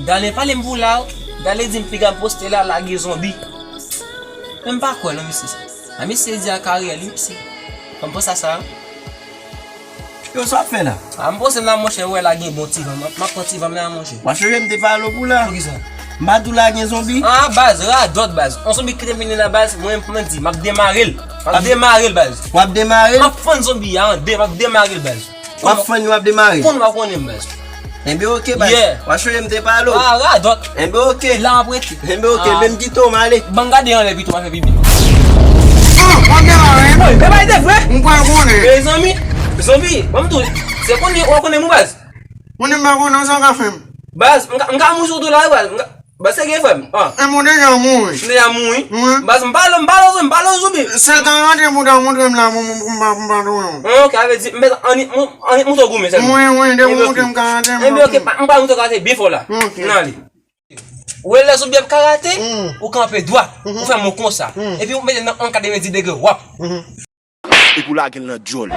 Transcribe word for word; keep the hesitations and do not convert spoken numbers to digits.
Dale pale m pou la, Dale di m piga m poste la, lage zonbi. Men m pa kwè non, mesye sa. A mesye di a karye li, mesye. Kòm pou sa sa. Yo, sa w ap fè la? A m poste m la, monchè, wè la gen bon ti van. M ap pran ti van m la, monchè. W ap chanje m te pale w pou la. Poukisa? M pa di w la gen zonbi. Ah, baz, radòt, baz. On zonbi ki te vini la, baz, mwen, mwen di, m ap demare l. M ap demare l, baz. W ap demare l? M ap fann zonbi a an de, m ap demare l, baz. W ap fann, w ap demare. Konn w ap konnen m, baz. Enben, oke, baz. Yeah. W ap chanje m te pale w. Ah, radòt. Enben, oke. La, m ap rete. Enben, oke, ah, men m kite w, m ale. Ban m gade anlè pito, m ap fè pipi. Ah, w ap demare. Woy, men bay de vre. M pral konnen. Mezanmi, zonbi, ban m tou. Se konnen, w ap konnen m, baz. Moun m pa konnen, sa w ka fè m? Baz, m ka, m ka mouri sou tou la, baz. M ka, Baz, se gen frè m. Ah. E moun deja mouri. M deja mouri. Wi. Baz, m pale, m pale w, m pale w, zonbi. Se karate pou w ta montre m la, pou m, pou m pa, pou m pa touye w. Ah, ok, sa vle di, m bezwen annik, annik montre w goumen sèlman. Wi, wi, depi w montre m karate, m... Enben, ok, m pa montre w karate byen fò la. Ok. N ale. Ou wè lè zonbi ap karate, ou kanpe dwat, ou fè men w konsa. Epi ou mete nan ann katrevenndis degre, wap. Epi w lage l nan djòl.